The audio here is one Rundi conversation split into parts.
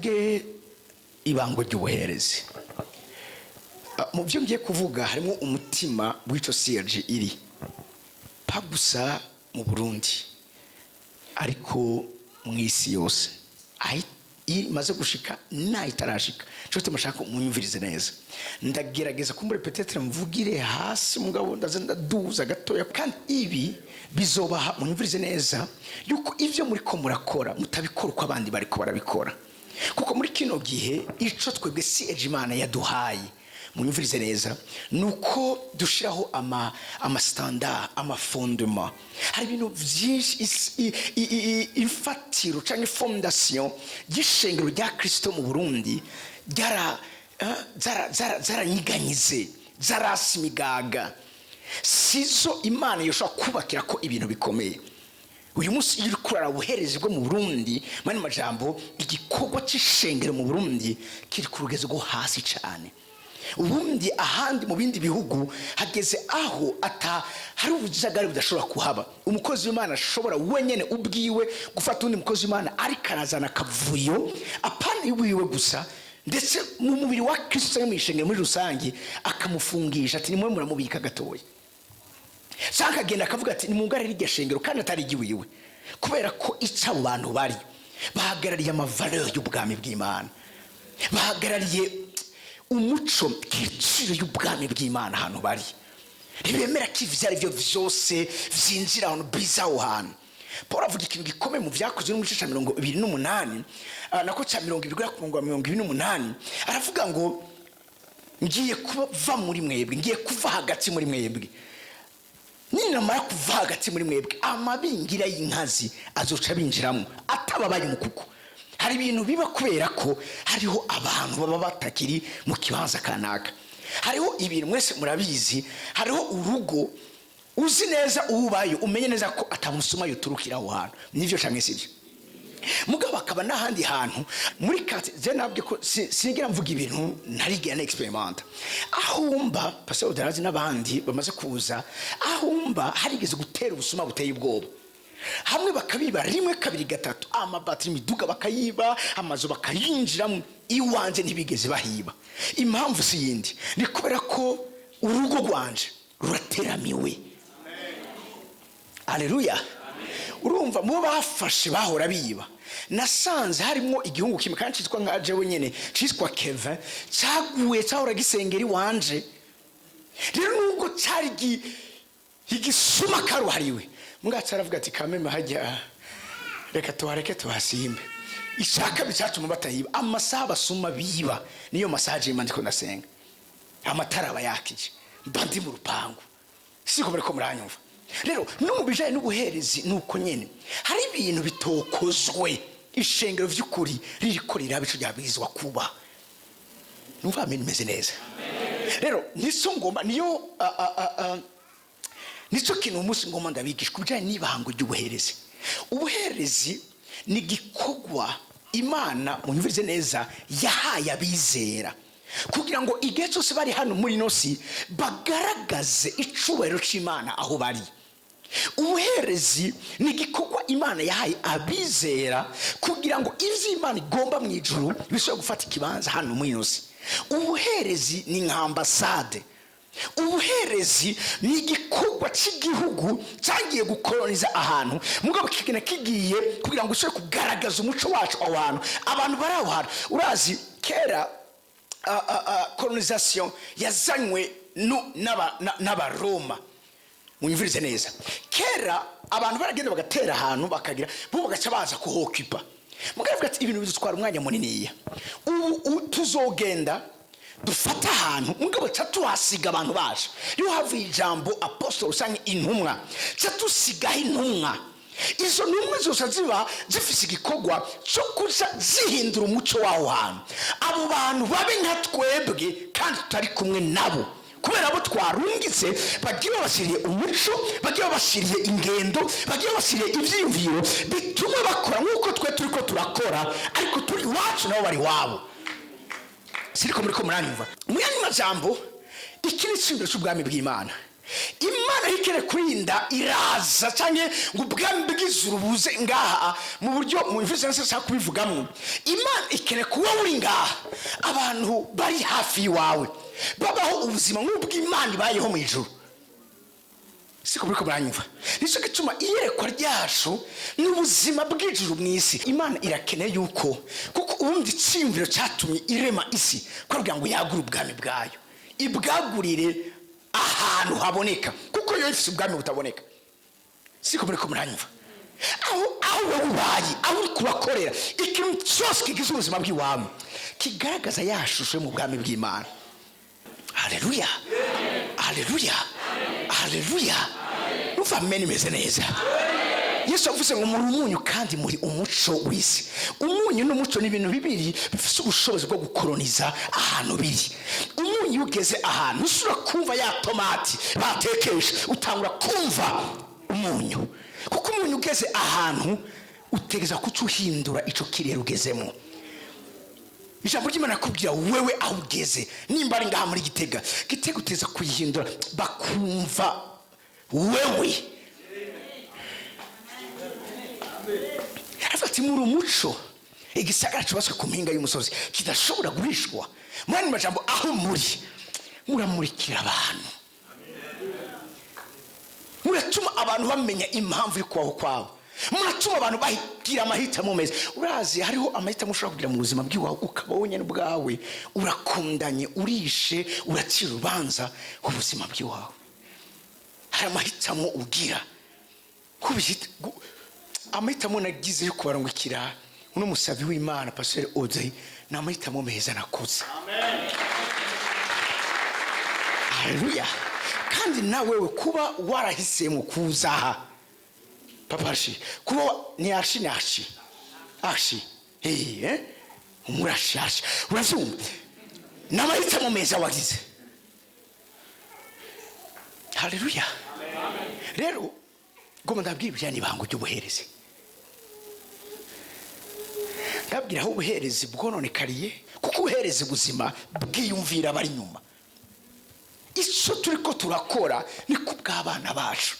Tuvuge ibango ry'ubuherezi. Mu byo ngiye kuvuga harimo umutima w'icyo CLG iri pa gusa mu Burundi, ariko mu isi yose aho imaze gushika naho itarashika. Cyo mushaka munyumvirize neza. Ndagerageza kumbure peut-être mvugire hasi, mugabo ndaza ndaduza gatoya, kandi ibi bizobaha munyumvirize neza yuko ivyo muriko murakora mutabikora uko abandi bariko barabikora, kuko muri kino gihe ico twebwe CLG Imana yaduhaye, munyumvirize neza, nuko dushiraho ama standard, ama fondement. Hari ibintu byinshi, imfatiro cyangwa fondation y'ishengero rya Kristo mu Burundi zaranyiganyize, zarasi imigaga, sizo Imana yoshobora kubakira ko ibintu bikomeye. Uyu munsi iyo uri kurara ubuherezi bwo mu Burundi, mani majambo, igikorwa cy'ishengero mu Burundi kiri ku rugezo rwo hasi cyane. Ubundi ahandi mu bindi bihugu hageze aho ata hari ubujagari budashobora kuhaba. Umukozi w'Imana ashobora wenyine ubwiwe gufata undi mukozi w'Imana ariko arazana akavuyo, apana iwiwe gusa, ndetse mu mubiri wa Kristo cyangwa mu ishengero muri rusange, akamufungisha ati: "Nimwe muramubika gatoya," cyangwa akagenda akavuga ati: "Nimwugare rirya shengero," kandi atari igiwiwe, kubera ko icyo abo bantu bari bahagarariye ama valeurs y'ubwami bw'Imana, bahagarariye umuco, culture y'ubwami bw'Imana. Ahantu bari ntibemera ko ivyo ari byo vyose vyinjira ahantu biza. Aho hantu Paul avuga ikintu gikomeye mu Vyakozwe no mu gice cya 28, nako cya 20 guhera ku murongo wa 28, aravuga ngo: "Ngiye kuva muri mwebwe, ngiye kuva hagati muri mwebwe. Ninamara kuva hagati muri mwebwe, amabingira y'inkazi azoca binjiramo atababaye umukuku." Hari ibintu biba kubera ko hariho abantu baba batakiri mu kibanza kanaka. Hariho ibintu mwese murabizi, hariho urugo uzi neza uwubaye, umenye neza ko atamusuma yoturukira aho hantu. Nivyo canke sivyo? Mugabo hakaba n'ahandi hantu muri kati je nabwe ko sinigera mvuga ibintu ntarigera na expérimenta. Aho wumva Pastor Darazi n'abandi bamaze kuza, aho wumva harigeze gutera ubusuma buteye ubwoba, hamwe bakabiba rimwe, kabiri, gatatu, amabatiri, imiduga bakayiba, amazu bakayinjiramo, iwanje ntibigeze bahiba. Impamvu si yindi, ni kubera ko urugo rwanje rurateramiwe. Aleluya! Urumva, mu bo bafashe bahora biba, nasanze harimo igihungu kimwe kandi cyitwa nka jewe nyene, cyitwa Kevin, cyaguye cyahora gisengera iwanje. Rero nubwo cyari igisuma karuhariwe, mbwacu aravuga ati: "Kameme, hajya reka tuhareke tuhasimbe." Icya kabiri cyatuma batayiba, amasaha basuma biba niyo masaha jema ndiko ndasenga, amatara aba yakije, mba ndi mu rupangu. Siko muriko muranyumva? Rero no mu bijanye n'ubuherezi ni uko nyene. Hari ibintu bitokozwe ishengero vy'ukuri ririko riraba ico ryabwirizwa kuba. Numva amen imeze neza. Rero nico ngomba, niyo nicyo kintu umunsi ngomba ndabigisha ku bijanye n'ibango ry'ubuherezi. Ubuherezi ni igikorwa Imana, munyumvirize neza, yahaye abizera kugira ngo igihe cyose bari hano muri ino si bagaragaze icubahiro c'Imana aho bari. Ubuherezi ni igikorwa Imana yahaye abizera kugira ngo ivyo Imana igomba mu ijuru bishobore gufata ikibanza hano muri ino si. Ubuherezi ni nka ambasade. Ubuherezi ni igikorwa cy'igihugu cyagiye gukoloniza ahantu, mugabo kigenda kigiye kugira ngo ushobore kugaragaza umuco wacu aho hantu, abantu bari aho hantu. Urazi kera colonisation yazanywe n'Abaroma. Munyumvirize neza, kera abantu baragenda bagatera ahantu, bakagira bo bagaca baza kuhokipa. Mugabo ati: "Ibintu bidutwara umwanya muniniya. Ubu tuzogenda dufate ahantu, mugabo ca tuhasiga abantu bacu." Niho havuye ijambo apostole usanga intumwa. Ca tusigaho intumwa. Izo ntumwa zose ziba zifise igikorwa cyo kuza zihindura umuco w'aho hantu, abo bantu babe nka twebwe kandi tutari kumwe nabo, kubera abo twarungitse bagiye babashyiriye umuco, bagiye babashyiriye ingendo, bagiye babashyiriye ibyiyumviro bituma bakora nk'uko twe turi ko turakora, ariko turi iwacu nabo bari iwabo. Siriko muri ko muranyumva? Mu yandi majambo, iki ni icyumviro cy'ubwami bw'Imana. Imana ikere kurinda iraza cyangwa ngo ubwami bw'ijuru buze ngaha mu buryo mu mvuze nse nshaka kubivugamo. Imana ikere kuba uri ngaha, abantu bari hafi y'iwawe babaho ubuzima nk'ubw'Imana ibayeho mu ijuru. Siko muri ko muranyumva? Nicyo gituma iyerekwa ryacu ni ubuzima bw'ijuru mu isi. Imana irakeneye yuko, kuko ubundi icyiyumviro cyatumye irema isi kugira ngo yagure ubwami bwayo, ibwagurire ahantu haboneka, kuko yo ifite ubwami butaboneka. Siko muri ko muranyumva? Aho wowe ubaye, aho uri kubakorera, ikintu cyose kigize ubuzima bw'iwawe kigaragaza ya shusho yo mu bwami bw'Imana. Haleluya, haleluya, haleluya! Numva amen imeze neza. Yesu avuze ngo muri umunyu kandi muri umuco w'isi. Umunyu n'umuco ni ibintu bibiri bifite ubushobozi bwo gukoroniza ahantu biri. Umunyu iyo ugeze ahantu, usura kumva ya tomati batekesha, utangura kumva umunyu, kuko umunyu ugeze ahantu utegeza kuca uhindura ico kirere ugezemo. Ijambo ry'Imana akubwira wewe aho ugeze, nimba ari ngaha muri Gitega, Gitega uteza kuyihindura bakumva wewe. Aravuga ati muri umuco. Igisagara cyubatswe ku mpinga y'umusozi kidashobora guhishwa. Mu yandi majambo, aho muri muramurikira abantu, muratuma abantu bamenya impamvu yo kubaho kwabo, muratuma abantu bagira amahitamo meza. Urazi, hariho amahitamo ushobora kugira mu buzima bw'iwawe, ukaba wenyine ubwawe urakundanye, urishe, uracira urubanza ubuzima bw'iwawe. Hari amahitamo ugira. Amahitamo nagize yo kubarungikira uno musabi w'Imana Pasteur Audrey ni amahitamo meza nakoze. Haleluya! Kandi nawewe kuba warahisemo kuza aha, papa ashi kuba ni ashi, ni ashi ashi, eh umurashi ashi, uravyumva, ni amahitamo meza wagize. Haleluya! Rero ngomba ndabwira ibijyanye n'ibanga ry'ubuherezi, ndabwira aho ubuherezi bwononekariye, kuko ubuherezi buzima bwiyumvira abari inyuma. Icyo turi ko turakora ni ku bw'abana bacu.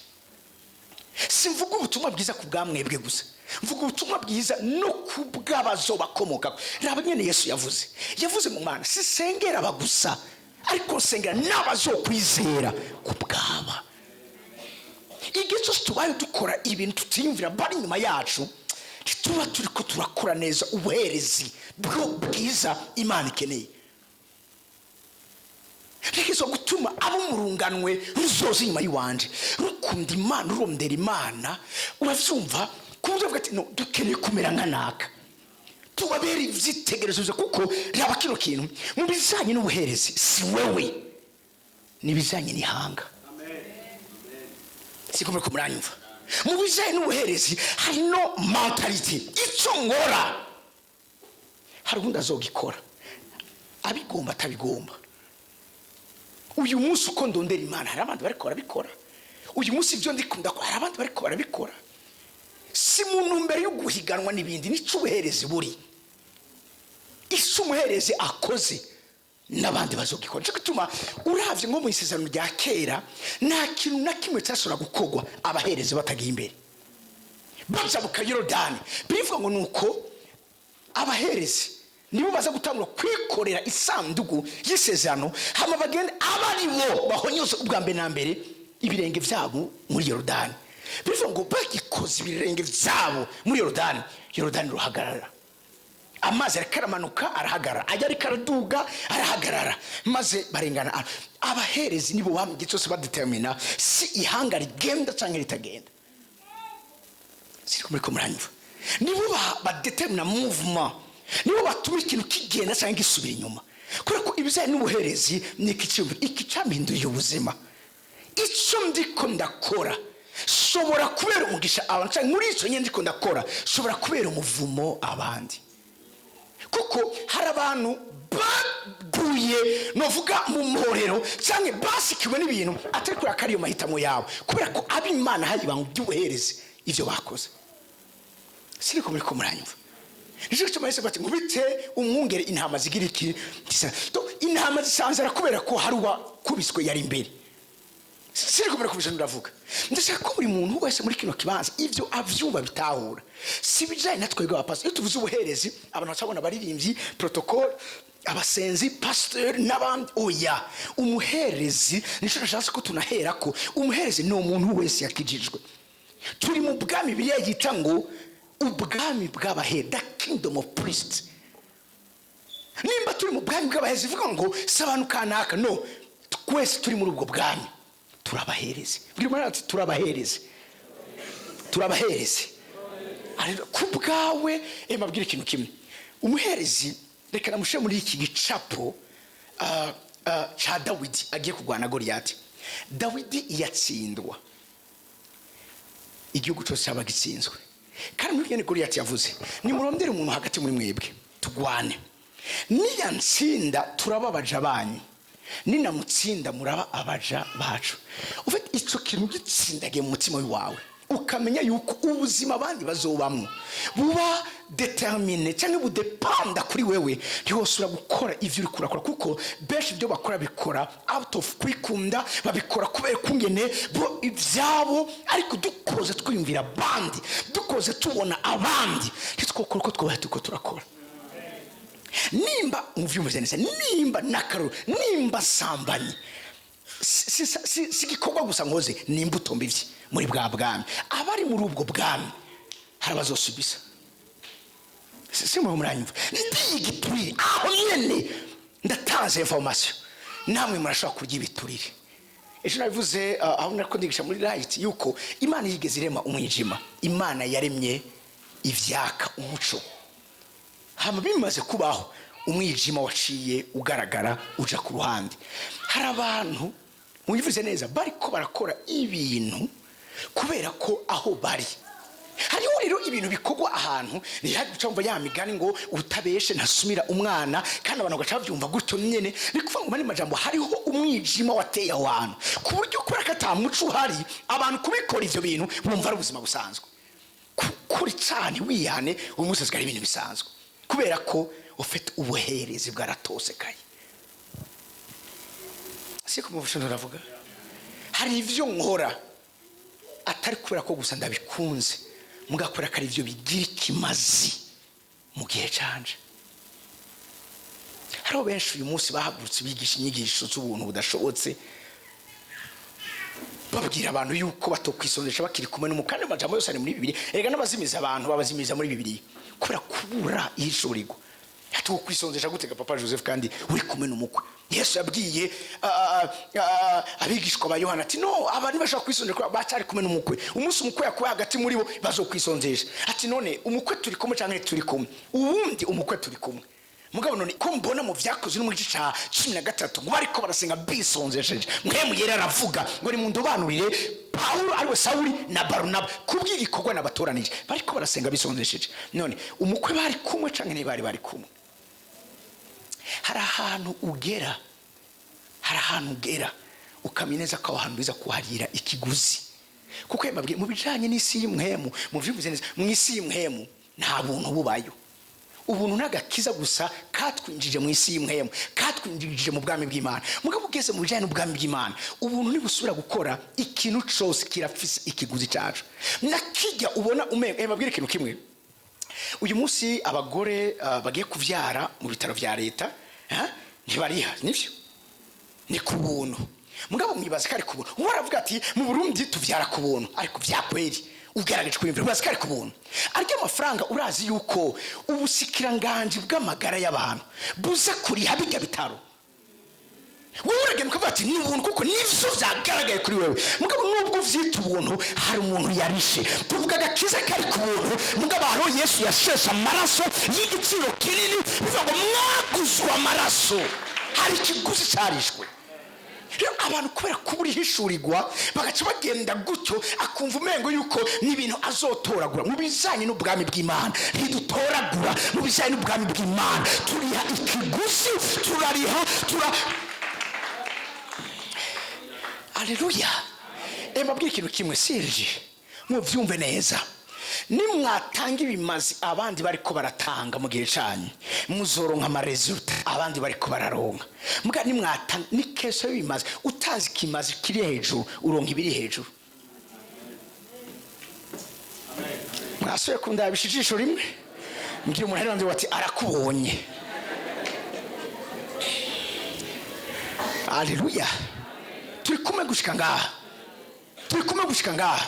Simvuga ubutumwa bwiza ku bwamwebwe gusa, mvuga ubutumwa bwiza no ku bw'abazobakomokaho. Raba nyine Yesu yavuze mu Mana, sisengera aba gusa, ariko nsengera n'abazokwizera ku bwaba. Igihe cyose tubaye dukora ibintu tutiyumvira bari inyuma yacu, ntituba turi ko turakora neza ubuherezi bwo bwiza Imana ikeneye. Bigizwe gutuma abo mu runganwe ruzoza inyuma y'iwanje rukunda Imana, rurondera Imana, uravyumva, ku buryo bwa ati no dukeneye kumera nka naka, tubabere ivyitegererezo. Kuko raba kino kintu mu bijanye n'ubuherezi, si wewe, ni ibijanye n'ihanga. Siko muri ko muranyumva? Mu bijanye n'ubuherezi hari no mentalité, ico ngora hari ubundi azogikora, abigomba atabigomba. Uyu munsi uko ndondera Imana, hari abandi bariko barabikora. Uyu munsi ibyo ndikunda, hari abandi bariko barabikora. Si mu ntumbero yo guhiganwa n'ibindi, nico ubuherezi buri. Icyo umuherezi akoze n'abandi bazogikora. Nico gituma uravye nko mu isezerano rya kera, nta kintu na kimwe cyashobora gukorwa abaherezi batagiye imbere. Bajabuka Yorodani, birivuga ngo nuko abaherezi nibo baza gutangura kwikorera isanduku y'isezerano, hama bagende abari bo bahonyoze ubwa mbere na mbere ibirenge byabo muri Yorodani. Bivuga ngo bagikoze ibirenge byabo muri Yorodani, Yorodani ruhagarara. Amazi ariko aramanuka arahagarara, ajya ariko araduga arahagarara, maze barengana. Abaherezi nibo bamwe igihe cyose badetermina si ihanga rigenda cyangwa ritagenda. Siri muri ko muranyumva? Nibo badetermina mouvement, nibo batuma ikintu kigenda cyangwa gisubira inyuma, kubera ko ibijyanye n'ubuherezi ni iki cyumviro iki cyampinduriye ubuzima. Icyo ndiko ndakora shobora kubera umugisha abantu, cyangwa muri icyo nyine ndiko ndakora shobora kubera umuvumo abandi, kuko hari abantu baguye novuga mu mporero cyangwa basikiwe n'ibintu atari kubera ko ariyo mahitamo yabo, kubera ko ab'Imana hari ibanga by'ubuherezi ibyo bakoze. Siriko muri ko muranyumva? Nicyo gituma Yesu ati nkubite umwungere, intama zigira iki? Intama zisanzara kubera ko hari uwakubiswe yari imbere. Siri kumara kubijana. Ndavuga, ndashaka ko buri muntu wese muri kino kibanza ibyo avyumva, bitahura. Si bijanye na twebwe abapasiteri. Iyo tuvuze ubuherezi, abantu bacabona abaririmbyi, protocole, abasenzi, pasiteri n'abandi. Oya, umuherezi nico nashatse ko tunahera ko umuherezi ni umuntu wese yakijijwe. Turi mu bwami biriya yita ngo ubwami bw'abahe, the kingdom of priests. Nimba turi mu bwami bw'abaherezi, ivuga ngo si abantu kanaka, no twese turi muri ubwo bwami turabaherezi. Bwira umuntu ati: "Turabaherezi, turabaherezi." Ku bwawe mbabwire ikintu kimwe. Umuherezi, reka namushyire muri iki gicapo ca Dawidi agiye kurwana Goliyati. Dawidi yatsindwa, igihugu cyose cyaba gitsinzwe. Kandi muri nyene Goliyati yavuze: "Nimurondere umuntu hagati muri mwebwe tugwane. Niyantsinda turaba abaja banyu, ninamutsinda muraba abaja bacu." Ufite ico kintu gitsindagiye mu mutima wawe, ukamenya yuko ubuzima abandi bazobamwo buba déterminé cyangwa budepanda kuri wewe, ntiwosubira gukora ivyo uriko urakora, kuko benshi ibyo bakora bikora out of kwikunda, babikora kubera kungene bo ivyabo. Ariko dukoze twiyumvira abandi, dukoze tubona abandi, ntitwokora uko twabaye turiko turakora. Nimba muvyumvise neza, nimba n'akaruru, nimba sambanye, si igikorwa gusa nkoze, ni imbuto mbivye muri bwa bwami. Abari muri ubwo bwami hari abazosubisa. Si mwe muranyumva? Ndiye igiturire aho nyene, ndatanze information, namwe murashobora kurya ibiturire. Ejo nabivuze aho nariko ndigisha muri Light yuko Imana yigeze irema umwijima, Imana yaremye ivyaka, umuco. Hama bimaze kubaho, umwijima waciye ugaragara, uja ku ruhande. Hari abantu, mubivuze neza, bariko barakora ibintu kubera ko aho bari hariho rero ibintu bikorwa ahantu ntihacumva ya migani ngo utabeshe ntasumira umwana, kandi abantu bagaca babyumva gutyo nyene. Ni kuvuga ngo mani majambo, hariho umwijima wateye aho hantu ku buryo kubera ko ata muco uhari, abantu kubikora ivyo bintu bumva ari ubuzima busanzwe. Kuri cyane wihane, uyu munsi asigaye ari ibintu bisanzwe kubera ko ufite ubuherezi bwaratosekaye. Siko mu ndavuga, hari ivyo nkora atari kubera ko gusa ndabikunze, mugakora ko ari ibyo bigira ikimazi mu gihe canje. Hariho benshi uyu munsi bahagurutse bigisha inyigisho z'ubuntu budashobotse, babwira abantu yuko batokwisondesha bakiri kumwe n'umukandi. Kandi amajambo yose ari muri Bibiliya. Erega n'abazimiza abantu babazimiza muri Bibiliya kubera kubura ihishurirwa. Tukwisondesha gutega, Papa Joseph, kandi uri kumwe n'umukwe? Yesu yabwiye abigishwa ba Yohana ati: "No abantu ntibashobora kwisondesha kubera bacyari kumwe n'umukwe. Umunsi umukwe yakuwe hagati muri bo, bazokwisondesha." Ati: "None umukwe turi kumwe cyangwa ntituri kumwe?" Ubundi umukwe turi kumwe. Mugabo none ko mbona mu Vyakozwe no mu gice ca 13 ngo bariko barasenga bisonzesheje, Mpwemu Yera aravuga ngo nimundobanurire Pawulo, ariwe Sawuli, na Barunaba kubw'igikorwa nabatoranije. Bariko barasenga bisonzesheje. None umukwe bari kumwe canke ntibari bari kumwe? Hari ahantu ugera, hari ahantu ugera ukamenya neza ko aho hantu biza kuharira ikiguzi, kuko yababwiye mu bijanye n'isi y'imwemu. Muvyumvise neza, mu isi y'imwemu nta buntu bubayo. Ubuntu n'agakiza gusa katwinjije mu isi y'imwemu, katwinjije mu bwami bw'Imana. Mugabo ugeze mu bijanye n'ubwami bw'Imana, ubuntu ntibusubira gukora. Ikintu cose kirafise ikiguzi caco. Nakijya ubona umengo, babwire ikintu kimwe. Uyu munsi abagore bagiye kuvyara mu bitaro vya leta, ntibariha, nivyo, ni ku buntu. Mugabo mwibaza ko ari ku buntu? Uwo aravuga ati: "Mu Burundi tuvyara ku buntu." Ariko vyakweri ugerageje kwiyumvira, wibaza ko ari ku buntu? Arya amafaranga, urazi yuko ubusikiranganji bw'amagara y'abantu buza kuriha bijya bitaro? Wowe uragenda ukavuga ati ni ubuntu, kuko nivyo vyagaragaye kuri wewe. Mugabo nubwo uvyita ubuntu, hari umuntu yarishe. Tuvuga agakiza kari ku buntu, mugabo hariho Yesu yasheshe amaraso y'igiciro kinini. Bivuga ngo mwaguzwe amaraso, hari ikiguzi carishwe. Rero abantu kubera kubura ihishurirwa bagaca bagenda gutyo, akumva umengo yuko n'ibintu azotoragura. Mu bijanye n'ubwami bw'Imana ntidutoragura. Mu bijanye n'ubwami bw'Imana turiha ikiguzi, turariha, tura. Aleluya! Mbabwire ikintu kimwe, sirije mubyumve neza. Nimwatanga ibimazi abandi bariko baratanga mu gihe canyu, muzoronka ama résultats abandi bariko bararonka. Muga nimwatanga ni question y'ibimazi. Utanze ikimazi kiri hejuru, uronka ibiri hejuru. Mwasuye kundabisha ijisho rimwe, mbwira umuntu ari wati arakubonye. Aleluya! Turi kumwe gushika ngaha, turi kumwe gushika ngaha.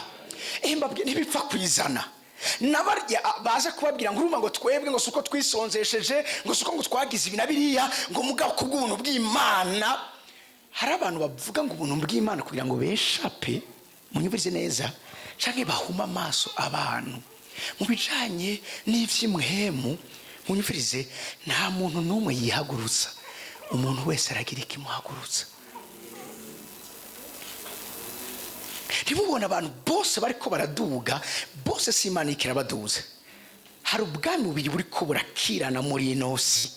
Mbabwire, ntibipfa kwizana. Nabarya baza kubabwira ngo urumva ngo twebwe ngo suko twisonzesheje, ngo suko ngo twagize ibi na biriya, ngo mugabo kubw'ubuntu bw'Imana. Hari abantu bavuga ngo ubuntu bw'Imana kugira ngo beshape, munyumvirize neza, canke bahuma amaso abantu mu bijanye n'ivy'imwemu. Munyumvirize, nta muntu n'umwe yihagurutsa, umuntu wese aragira ikimuhagurutsa. Ntimubone abantu bose bariko baraduga, bose si Imana iriko irabaduza. Hari ubwami bubiri buriko burakirana muri ino si: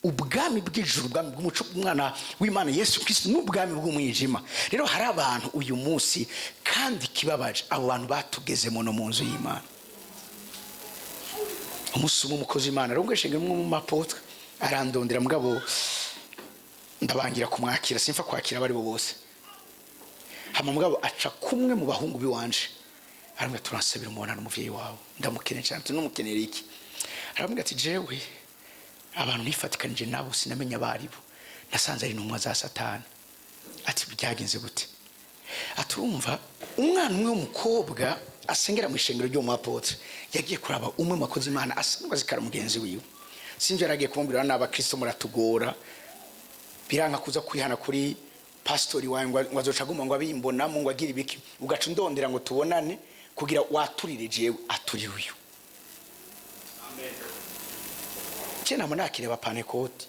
ubwami bw'ijuru, ubwami bw'umuco bw'umwana w'Imana Yesu Kristo, n'ubwami bw'umwijima. Rero hari abantu uyu munsi, kandi kibabaje, abo bantu batugezemo no mu nzu y'Imana. Umunsi umwe umukozi w'Imana arongoshe umwe mu mapotwe arandondera, mugabo ndabangira kumwakira, simfa kwakira abari bo bose. Hama mugabo aca kumwe mu bahungu biwanje, arambwira: "Turansabira umubonano umuvyeyi wawe, ndamukeneye cyane." Numukenera iki? Arambwira ati: "Jewe abantu nifatikanije nabo sinamenya abaribo, nasanze ari intumwa za Satani." Ati: "Byagenze gute?" Ati: "Urumva, umwana umwe w'umukobwa asengera mu ishengero ryo mu apotre yagiye kuraba umwe mu bakozi Imana asanzwe azikara mugenzi wiwe. Sinzi yaragiye kumubwira n'abakristo muratugora, biranka kuza kwihana kuri pastori wawe, ngo azoca aguma ngo abimbonamo, ngo agire ibiki, ugaca undondera ngo tubonane kugira waturire jewe." Aturire uyu nama nakireba panekoti,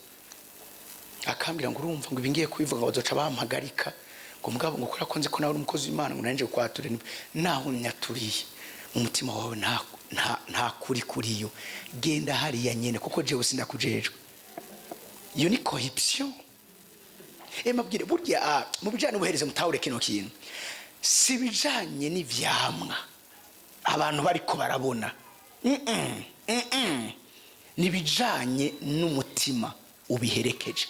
akambwira ngo urumva ngo ibingiye kubivuga ngo bazoca bampagarika, ngo mugabo ngo kubera ko nzi ko nawe uri umukozi w'Imana, ngo nanje kwaturira. Naho nyaturiye mu mutima wawe nta kuri kuriyo, genda hariya nyene, kuko jewe sindakujejwe. Iyo ni corruption. Mabwire, burya mu bijanye n'ubuhereze, mutahure kino kintu, si bijanye n'ivyamwa abantu bariko barabona, ni bijanye n'umutima ubiherekeje.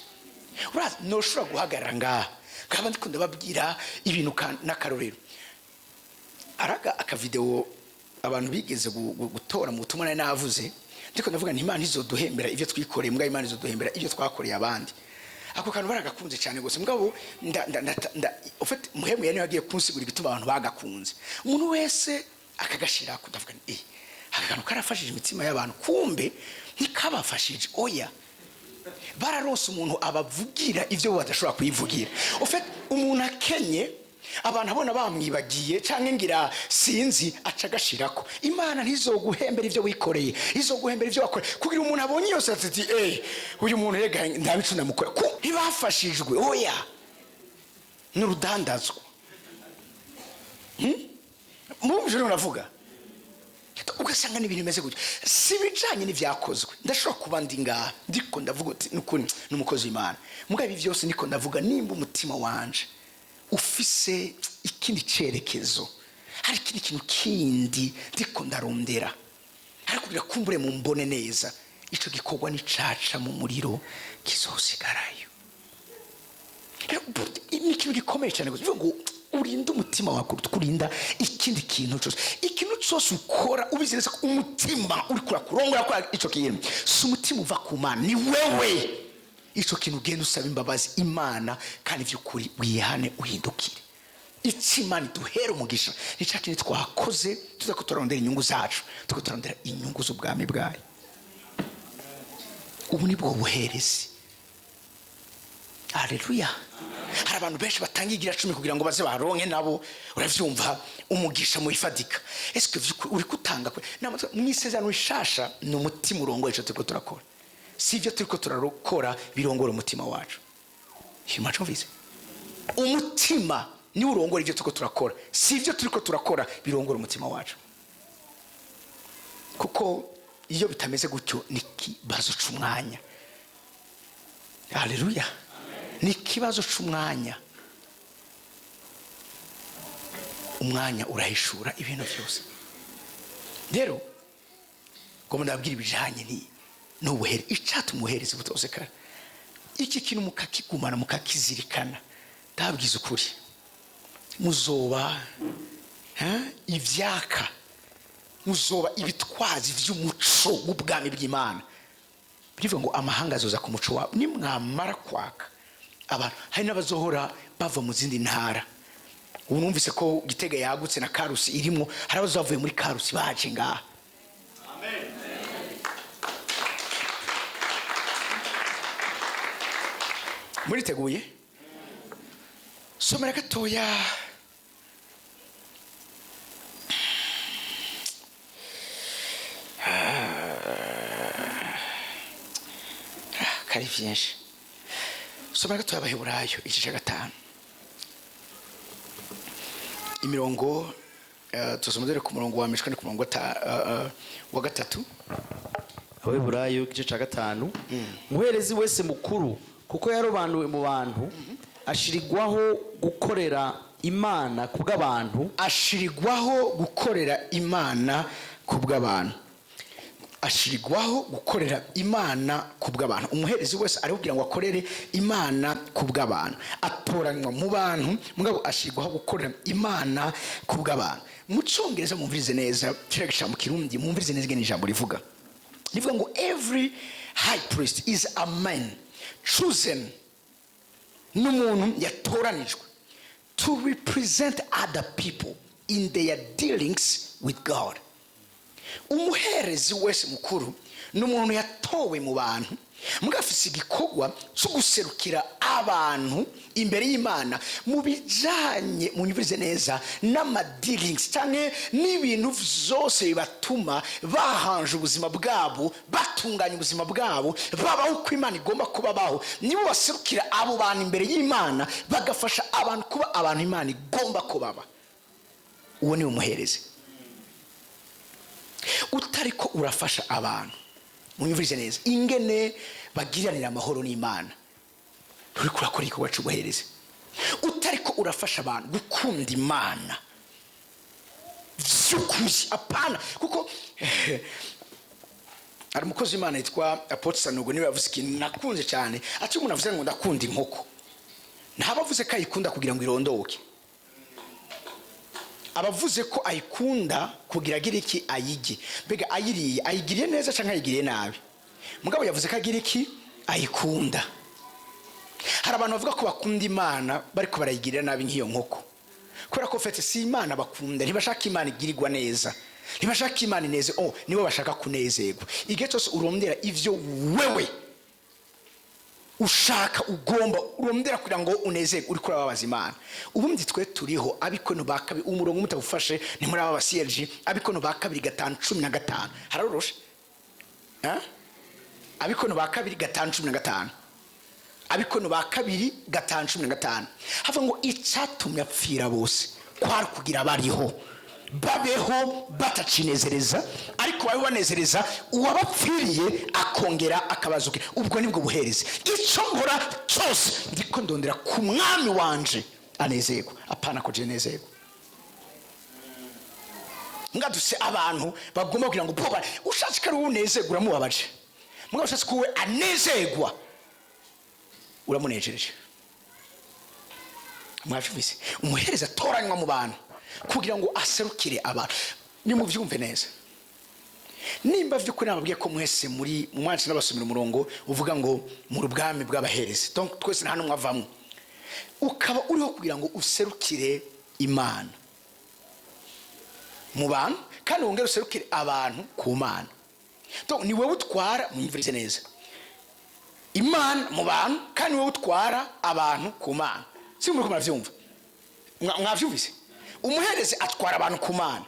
Urazi noshobora guhagarara ngaha nkaba ndiko ndababwira ibintu n'akarorero, araga akavideo abantu bigeze gutora mu butumwa nari navuze, ndiko ndavuga nti Imana izoduhembera ivyo twikoreye, mbwa Imana izoduhembera ivyo twakoreye abandi. Ako kantu baragakunze cyane gose, mugabo ufite muhemu yari yagiye kunsigura igituma abantu bagakunze, umuntu wese akagashira. Ndavuga nti: "Aka kantu karafashije imitima y'abantu." Kumbe ntikabafashije, oya, bararonse umuntu abavugira ivyo bo badashobora kuyivugira. Ufite umuntu akenye, abantu abona bamwibagiye canke ngira sinzi, aca agashirako. Imana ntizoguhembera ivyo wikoreye, izoguhembera ivyo wakoreye, kugira umuntu abonye yose ati: "Uyu muntu rega ndabicu ndamukora." Ko ntibafashijwe, oya, n'urudandazwa. Mumvise rero navuga, ugasanga ni ibintu bimeze gutyo, si ibijanye n'ivyakozwe. Ndashobora kuba ndi ngaha ndiko ndavuga uti nukuri n'umukozi w'Imana, mugabo ibi byose ndiko ndavuga, nimba umutima wanje ufise ikindi cerekezo, hari ikindi kintu kindi ndiko ndarondera, ariko kugira kumbure mumbone neza, ico gikorwa nicaca mu muriro kizosigarayo. Rero ni ikintu gikomeye cyane gusa bivuga ngo urinde umutima wawe kuruta kurinda ikindi kintu cyose. Ikintu cyose ukora ubizi neza ko umutima uri kurakurongora kora ico kintu, si umutima uva ku Mana, ni wewe. Ico kintu ugenda usaba imbabazi Imana, kandi by'ukuri wihane, uhindukire. Icyo Imana iduhera umugisha ni cya kintu twakoze tuza ko turarondera inyungu zacu, tuko turarondera inyungu z'ubwami bwayo. Ubu ni bwo buherezi. Haleluya! Hari abantu benshi batanga igira cumi kugira ngo baze baronke nabo, uravyumva, umugisha mu ifatika. Eske vy'ukuri uri kutanga kwe mu isezerano rishasha ni umutima urongoye ico turiko turakora, si ivyo turiko turakora birongora umutima wacu. Mwacumvise? Umutima niwo urongora ivyo turiko turakora, si ivyo turiko turakora birongora umutima wacu. Kuko iyo bitameze gutyo ni ikibazo c'umwanya. Haleluya! Ni ikibazo c'umwanya. Umwanya urahishura ibintu byose. Rero ngo ndababwira ibijanye ni n'ubuhere, icatuma ubuherezi butosekara. Iki kintu mukakigumana, mukakizirikana, ndababwiza ukuri, muzoba ivyaka, muzoba ibitwazi vy'umuco w'ubwami bw'Imana. Bivuga ngo amahanga azoza ku muco wawe. Nimwamara kwaka, abantu, hari n'abazohora bava mu zindi ntara. Ubu numvise ko Gitega yagutse na Karusi irimwo, hari abazobavuye muri Karusi baje ngaha. Muriteguye? Somera gatoya. Kari vyinshi. Somera gatoya Abaheburayo igice cya 5, imirongo, tuzoma dore ku murongo wa mbere ku murongo wa 3. Abaheburayo igice cya 5. Umuherezi wese mukuru, kuko yarobanuwe mu bantu, ashirigwaho gukorera Imana kubw'abantu. Ashirigwaho gukorera Imana kubw'abantu. Ashirigwaho gukorera Imana kubw'abantu. Umuherezi wese ari kugira ngo akorere Imana kubw'abantu, atoranywa mu bantu, mugabo ashirigwaho gukorera Imana kubw'abantu. Mu Cyongereza, mumvirize neza, kiriya gica mu Kirundi, mumvirize neza ingene ijambo rivuga. Rivuga ngo every high priest is a man chosen, n'umuntu yatoranijwe, to represent other people in their dealings with God. Umuherezi wese mukuru ni umuntu yatowe mu bantu, mugabo afise igikorwa cyo guserukira abantu imbere y'Imana mu bijanye, munyumvirize neza, n'ama dealings canke n'ibintu vyose bibatuma bahanje ubuzima bwabo, batunganya ubuzima bwabo, babaho uko Imana igomba kubabaho. Nibo baserukira abo bantu imbere y'Imana, bagafasha abantu kuba abantu Imana igomba kubaba. Uwo ni umuherezi. Utariko urafasha abantu, munyumvirize neza, ingene bagiranira amahoro n'Imana, uriko urakora igikorwa c'ubuherezi. Utariko urafasha abantu gukunda Imana vy'ukuri, apana kuko hari umukozi w'Imana yitwa Apôtre Sanogo, niwe yavuze ikintu nakunze cyane, ati umuntu avuze ngo ndakunda inkoko, ntaba avuze ko ayikunda kugira ngo irondoke, abavuze ko ayikunda kugira agire iki? Ayige. Mbega ayiriye ayigiriye neza cyangwa ayigiriye nabi? Mugabo yavuze ko agira iki? Ayikunda. Hari abantu bavuga ko bakunda Imana bariko barayigirira nabi nk'iyo nkoko, kubera ko fete si Imana bakunda, ntibashaka Imana igirirwa neza, ntibashaka Imana ineze, oh, nibo bashaka kunezerwa. Igihe cyose urondera ivyo wewe ushaka, ugomba urondera kugira ngo unezerwe, uriko urababaza Imana. Ubundi twe turiho Abikorinto ba 2, umurongo mutawufashe ni muri aba CLG, Abikorinto ba 2 5:15. Hararoroshe? Abikorinto ba 2 5:15. Abikorinto ba 2 5:15 havuga ngo icyatumye apfira bose kwari kugira bariho babeho batacinezereza, ariko babe banezereza uwabapfiriye akongera akabazuka. Ubwo nibwo buherezi. Icyo nkora cyose ndiko ndondera ku mwami wanje anezerwa, apana ko je nezerwa. Ngaduse abantu bagomba kugira ngo boba ushatse ko ari wowe unezerwa uramubabaje, mugabo ushatse ko we anezerwa uramunejereje. Mwavyumvise? Umuhereza atoranywa mu bantu kugira ngo aserukire abantu. Nimuvyumve neza, nimba vy'ukuri nababwiye ko mwese muri mu mwansi, n'abasomera umurongo uvuga ngo muri ubwami bw'abaherezi, donc twese nta n'umwe avamwo, ukaba uriho kugira ngo userukire Imana mu bantu kandi wongere userukire abantu ku Mana. Donc ni wowe utwara, mwumvirize neza, Imana mu bantu kandi wowe utwara abantu ku Mana. Si muri ko muravyumva? Mwavyumvise? Umuherezi atwara abantu ku Mana.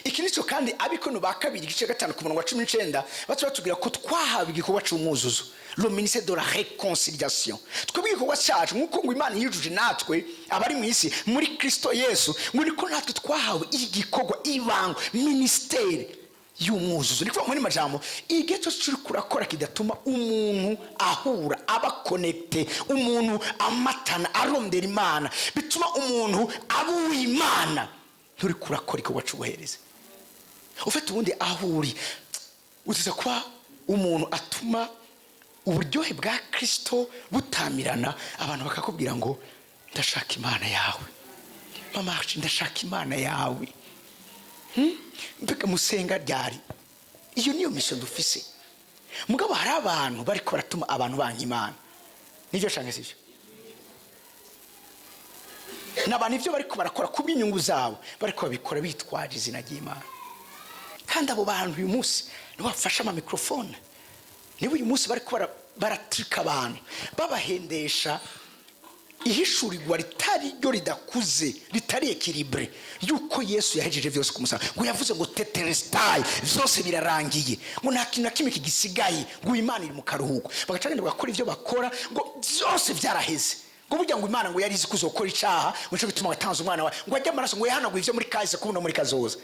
Iki nicyo kandi Abikorinto ba 2 igice 5 ku murongo wa 19 baca batubwira ko twahawe igikorwa c'umwuzuzo, le ministère de la réconciliation. Twebwe igikorwa cyacu, nk'uko ngo Imana yujuje natwe abari mu isi muri Kristo Yesu, ngo niko natwe twahawe igikorwa, ibango, ministère y'umwuzuzo. Ni kuvuga muri majambo, igihe cyose uri kurakora kidatuma umuntu ahura, aba connecté, umuntu amatana arondera Imana, bituma umuntu aba uw'Imana, nturi kurakora igikorwa c'ubuherezi. Ufite ubundi aho uri, utiza kuba umuntu atuma uburyohe bwa Kirisito butamirana, abantu bakakubwira ngo: "Ndashaka Imana yawe, mama, ndashaka Imana yawe." Mbega musenga ryari? Iyo niyo mission dufise. Mugabo hari abantu bariko baratuma abantu banka Imana. Nibyo canke sivyo? Ni abantu ibyo bariko barakora kubw'inyungu zabo, bariko babikora bitwaje izina ry'Imana. Kandi abo bantu uyu munsi nibo bafashe amamikorofone, nibo uyu munsi bariko baratrika abantu, babahendesha ihishurirwa ritari ryo, ridakuze, ritari équilibré, yuko Yesu yahejeje byose ku musaraba, ngo yavuze ngo "tetelestai", byose birarangiye, ngo nta kintu na kimwe kigisigaye, ngo Imana iri mu karuhuko. Bagaca bagenda bagakora ibyo bakora, ngo byose byaraheze, ngo burya ngo Imana ngo yari izi ko uzokora icaha, ngo nico gituma watanze umwana wawe, ngo ajye amaraso, ngo yahanaguye ibyo muri kahise kubona muri kazoza.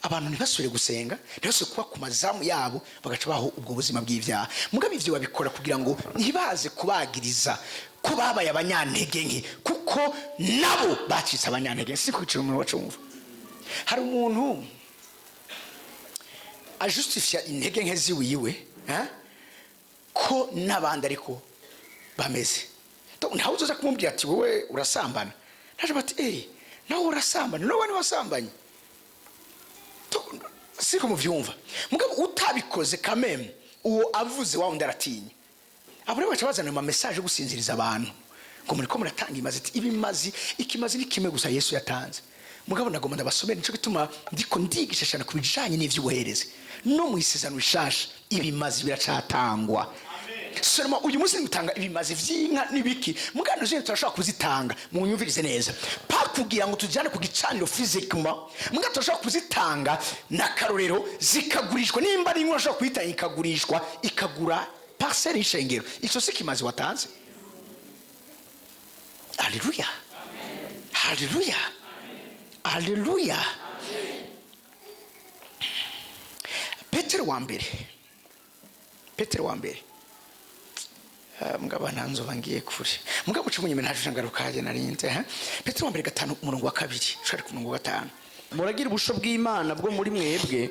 Abantu ntibasubire gusenga, ntibasubire kuba ku mazamu yabo, bagaca baho ubwo buzima bw'ibyaha. Mugabo ivyo babikora kugira ngo ntibaze kubagiriza ko babaye abanyantege nke, kuko nabo bacitse abanyantege nke. Si kwicira umuntu wacumva. Hari umuntu ajustifia intege nke ziwiwe, eh? Ko n'abandi ariko bameze. Donc, ntawe uzoza kumubwira ati: "Wowe urasambana." Naje bati: "Eh, nawe urasambana, nawe wasambanye." Siko muvyumva? Mugabo utabikoze kameme, uwo avuze wa wundi aratinya. Abo rero baca bazana ama message yo gusinziriza abantu, ngo muriko muratanga imazi. Ati ibimazi, ikimazi ni kimwe gusa Yesu yatanze. Mugabo nagomba ndabasomera, nico gituma ndiko ndigisha cyane ku bijanye n'ivy'ubuherezi. No mu Isezerano Rishasha ibimazi biracatangwa. Seulement uyu munsi gutanga ibimazi vy'inka n'ibiki, mugabo zino turashobora kuzitanga. Munyumvirize neza, pa kugira ngo tujyane ku gicaniro physiquement, mugabo turashobora kuzitanga n'akarorero zikagurishwa. Nimba ari inka, urashobora kuyitanga ikagurishwa, ikagura parcelle y'ishengero. Ico si kimazi watanze? Haleluya, haleluya, haleluya! Petero wa mbere, Petero wa mbere. Mugabo ntanzoba ngiye kure, mugabo uca munyuma ntaje ngaruka haje narinze, ha Petero wa mbere 5, umurongo wa 2, ushaka ku murongo wa 5. Muragira ubusho bw'Imana bwo muri mwebwe.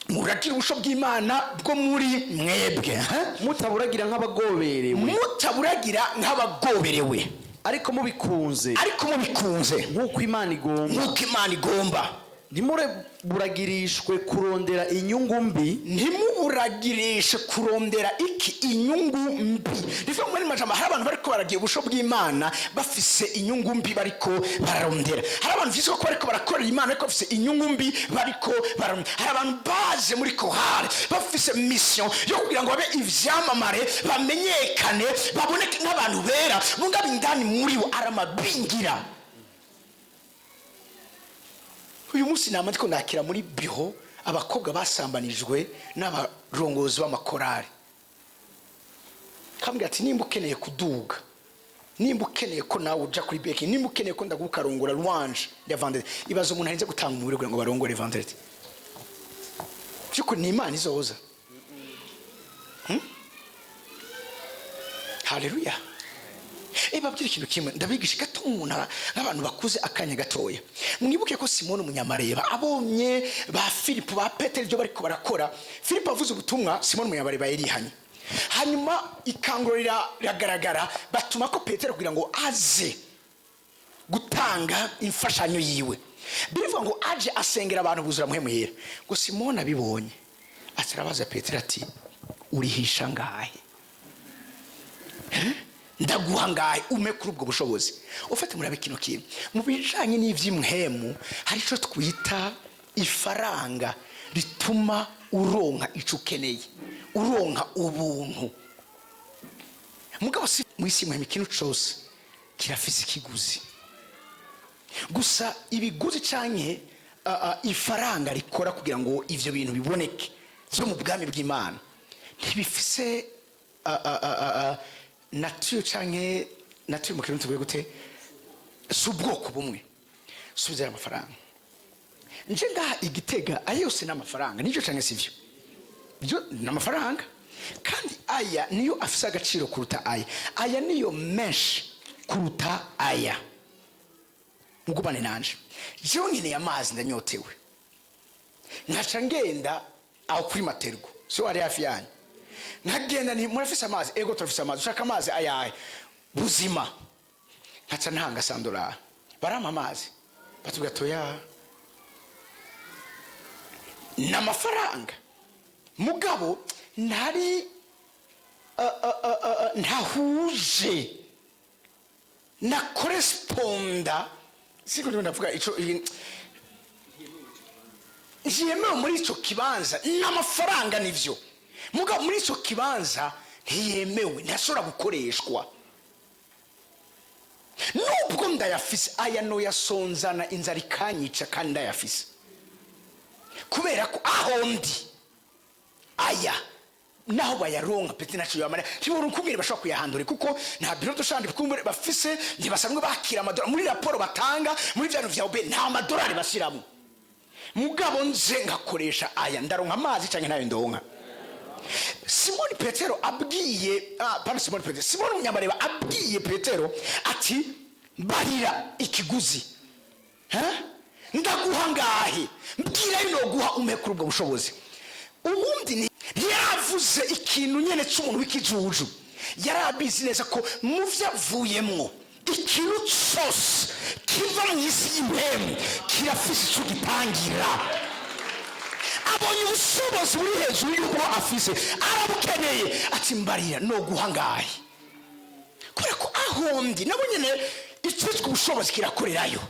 Muragira ubusho bw'Imana bwo muri mwebwe, ha? Mutaburagira nk'abagoberewe. Mutaburagira nk'abagoberewe. Ariko mubikunze. Ariko mubikunze. Nk'uko Imana igomba. Nk'uko Imana igomba. Ntimuburagirishe kurondera inyungu mbi. Ntimuburagirishe kurondera iki? Inyungu mbi. Rivuga muri majambo, hari abantu bariko baragira ubusho bw'Imana bafise inyungu mbi bariko bararondera. Hari abantu vyitwa ko bariko barakorera Imana, ariko bafise inyungu mbi bariko bararondera. Hari abantu baje muri chorale bafise mission yo kugira ngo babe ivyamamare, bamenyekane, baboneke nk'abantu bera, mugabo indani muri bo ari amabingira. Uyu munsi nama ndiko ndakira muri biro abakobwa basambanijwe n'abarongozi b'amakorari, kambwira ati: "Nimba ukeneye kuduga, nimba ukeneye ko nawe uja kuri beki, nimba ukeneye ko ndaguha ukarongora louange ya vendredi." Ibaza umuntu arinze gutanga umubiri kugira ngo barongore vendredi. By'ukuri ni Imana izoza. Haleluya! Babwira ikintu kimwe, ndabigisha gato umuntu nk'abantu bakuze akanya gatoya. Mwibuke ko Simoni umunyamareba abonye ba Filipo, ba Petero, ibyo bariko barakora, Filipo avuze ubutumwa, Simoni umunyamareba yarihanye. Hanyuma ikanguro riragaragara, batuma ko Petero kugira ngo aze gutanga imfashanyo yiwe. Birivuga ngo aje asengera abantu, buzura Muhemu Yera. Ngo Simoni abibonye atarabaza Petero ati: "Urihisha ngahe? Ndaguha ngahe ume kuri ubwo bushobozi?" Ufate murabe kino kintu mu bijanye n'ivy'impwemu, hari ico twita ifaranga rituma uronka ico ukeneye, uronka ubuntu. Mugabo si mw'isi muhemu, ikintu cose kirafise ikiguzi. Gusa ibiguzi canke ifaranga rikora kugira ngo ivyo bintu biboneke vyo mu bwami bw'Imana ntibifise nature canke nature mu Kirundi tuvuge gute? Si ubwoko bumwe. Subiza aya mafaranga nje ngaha igitega, ayo yose ni amafaranga, nivyo canke sivyo? Byo ni amafaranga, kandi aya niyo afise agaciro kuruta aya. Aya niyo menshi kuruta aya. Mugumane nanje, jewe nkeneye amazi, ndanyotewe. Nkaca ngenda aho kuri Matergo, si wari hafi yanyu, nkagenda nti: "Murafise amazi?" "Ego, turafise amazi." "Ushaka amazi ayahe?" "Buzima." Nkaca ntanga 100 dollars, barampa amazi. Batubwira toya, ni amafaranga, mugabo ntari ntahuje na koresponda. Siko ndimo ndavuga ico ntiyemewe muri ico kibanza. N'amafaranga nivyo, mugabo muri ico kibanza ntiyemewe, ntashobora gukoreshwa. Nubwo ndayafise, aya noyasonzana, inzara ikanyica kandi ndayafise, kubera ko aho ndi aya naho bayaronka peti ntacyo yamara. Ntibura ukubwira bashobora kuyahandura, kuko nta bureau de change kumbure bafise, ntibasanzwe bakira amadolari. Muri raporo batanga muri bya bintu vya OBR nta madolari bashyiramo. Mugabo nze ngakoresha aya, ndaronka amazi cyangwa ntayo ndonka? Simoni Petero abwiye, pardon, Simoni Petero, Simoni Umunyamareba abwiye Petero ati: "Barira ikiguzi. Ha? Ndaguha ngahe? Mbwira noguha umpe kuri ubwo bushobozi." Ubundi ntiyaravuze ikintu nyene cy'umuntu w'ikijuju, yari abizi neza ko mu vyo avuyemwo, ikintu cyose kiva mu isi y'impemu kirafise ico gitangira. Abonye ubushobozi buri hejuru y'ubwo afise, arabukeneye, ati: "Mbarira noguha ngahe?" Kubera ko ahondi nabo nyene icitwa ubushobozi kirakorerayo,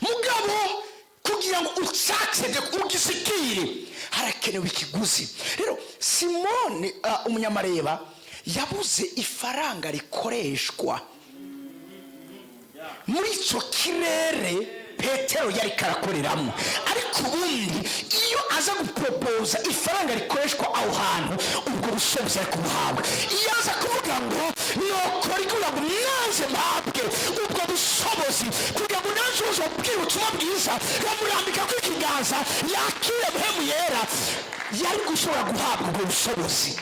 mugabo kugira ngo ucatsede ugisikire harakenewe ikiguzi. Rero Simoni Umunyamareba yabuze ifaranga rikoreshwa muri icyo kirere Petero yari karakoreramo. Ariko ubundi iyo aza guporopoza ifaranga rikoreshwa aho hantu, ubwo bushobozi ari kubuhabwa. Iyo aza kuvuga ngo nokora kugira ngo nanjye mpabwe ubwo bushobozi, kugira ngo nanjye uze kubwira ubutumwa bwiza, bamurambika ko ikiganza yakire Mpwemu Yera, yari gushobora guhabwa ubwo bushobozi.